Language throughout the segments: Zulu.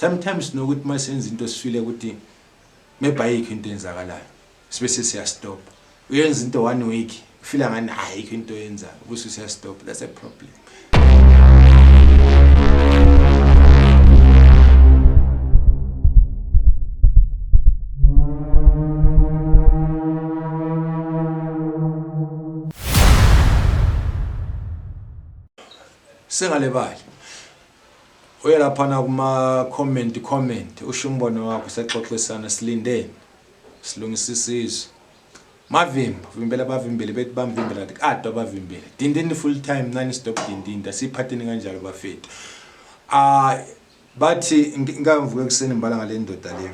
Sometimes nokuthi uma senza into sifile ukuthi maybe ayikho into eyenzakalayo, sibe sesiyastop. Uyenza into one week, ufila ngani ayikho into oyenzayo, ubuse usiyastop. That's a problem. Singalibali uye laphana kuma comment comment usho umbono wakho, sexoxisana, silindeni silungisa isizwe. Mavimba vimbela abavimbeli bethi bamvimbela kade abavimbela dindini full time nani stop dindini asiphatheni kanjalo bafethu. Ah, bathi ngivuka ekuseni ngibala ngale ndoda le.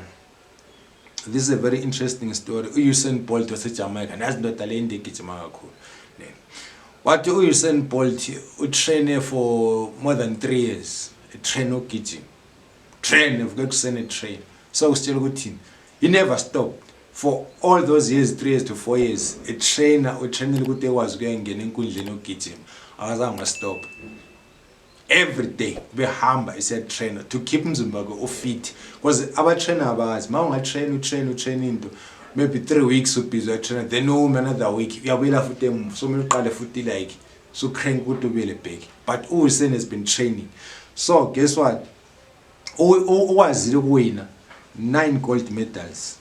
This is a very interesting story. U-Usain Bolt waseJamaica, nazi indoda le inde igijima kakhulu le. Wathi u-Usain Bolt utraine for more than 3 years, etrain ukugijima, train evuka ekuseni train. So usitshela ukuthi he never stopped for all those years, 3 years to 4 years, etrainer, utrainela ukuthi ekwazi ukuyangena enkundleni yokugijima. Akazange wastop. Every day behamba isiya-trainer to keep umzimba wakhe ufit, because aba-trainer abazi ma ungatrain, utrain utrain into maybe 3 weeks ubhizi uyatrainer, then ume another week, uyabuyela futhi emuva. So kumele uqale futhi like so crank ukuthi ubuyele back. But uWilson has been training, so guess what, ukwazile ukuwina 9 gold medals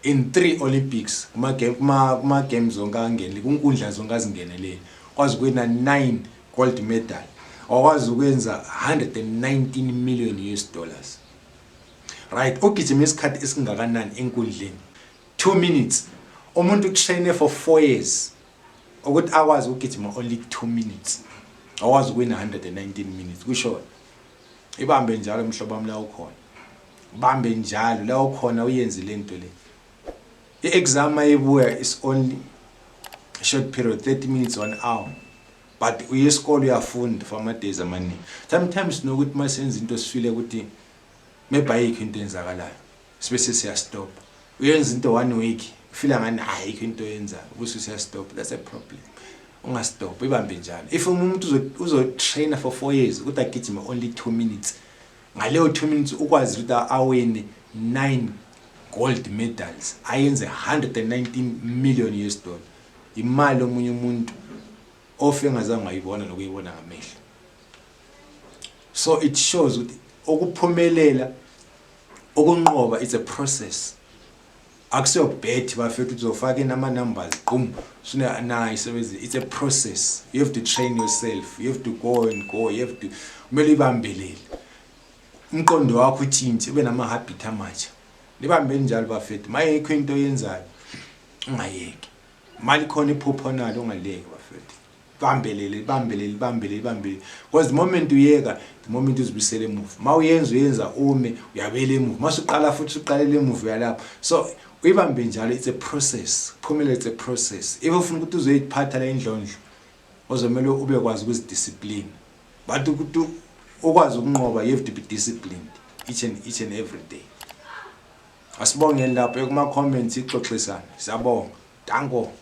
in 3 Olympics, kuma games zonke angenele, kunkundla zonke azingenelele, kwazi ukuwina 9 gold medal, wakwazi ukwenza 119 million US dollars, right? Ugijima isikhathi esingakanani enkundleni? 2 minutes. Umuntu utraine for 4 years ukuthi akwazi ukugijima only 2 minutes, akwazi ukuwina 119 minutes. Kusho ibambe njalo mhlobo wami la ukhona, bambe njalo la ukhona, uyenze lento le. I-exam mayibuya is only short period, 30 minutes, 1 hour, but uye esikole uyafunda for ama days amaningi. Sometimes nokuthi uma senza into sifile ukuthi maybe ayikho into eyenzakalayo, sibe sesiyastop. Uyenza into one week, ufila ngani ayikho into oyenzayo, ubuse usiyastop. That's a problem. Ungastop, ibambe njalo. If umuntu uzotrainer for 4 years ukuthi agijime only 2 minutes, ngaleyo 2 minutes ukwazi ukuthi awine 9 gold medals, ayenze 119 million US dollar, imali omunye umuntu ofe engazange wayibona nokuyibona ngamehlo. So it shows ukuthi ukuphumelela, ukunqoba, it's a process. Akusiyo bet bafethu uzofaka in ama numbers qum suna nayi isebenzi. It's a process. You have to train yourself, you have to go and go, you have to, kumele ibambelele, umqondo wakho utshintshe, ube nama habit amatsha. Libambe njalo bafethu. Mayekho into oyenzayo ungayeki, mali khona iphupho nalo ungaleki bafethu. Bambelele, bambelele, bambelele, bambelele, because the moment uyeka, the moment uzibuyisela emuva. Ma uyenza uyenza ume, uyabuyela emuva, masuqala futhi uqalela emuva, uyalapha. So uyibambe njalo, it's a process. Phumela, it's a process. If ufuna ukuthi uzoyiphatha la indlondlo, ozomele ube kwazi ukuzidiscipline, but ukuthi ukwazi ukunqoba, you have to be disciplined each and every day. Asibongeni lapho kuma comments, ixoxisana. Siyabonga, danko.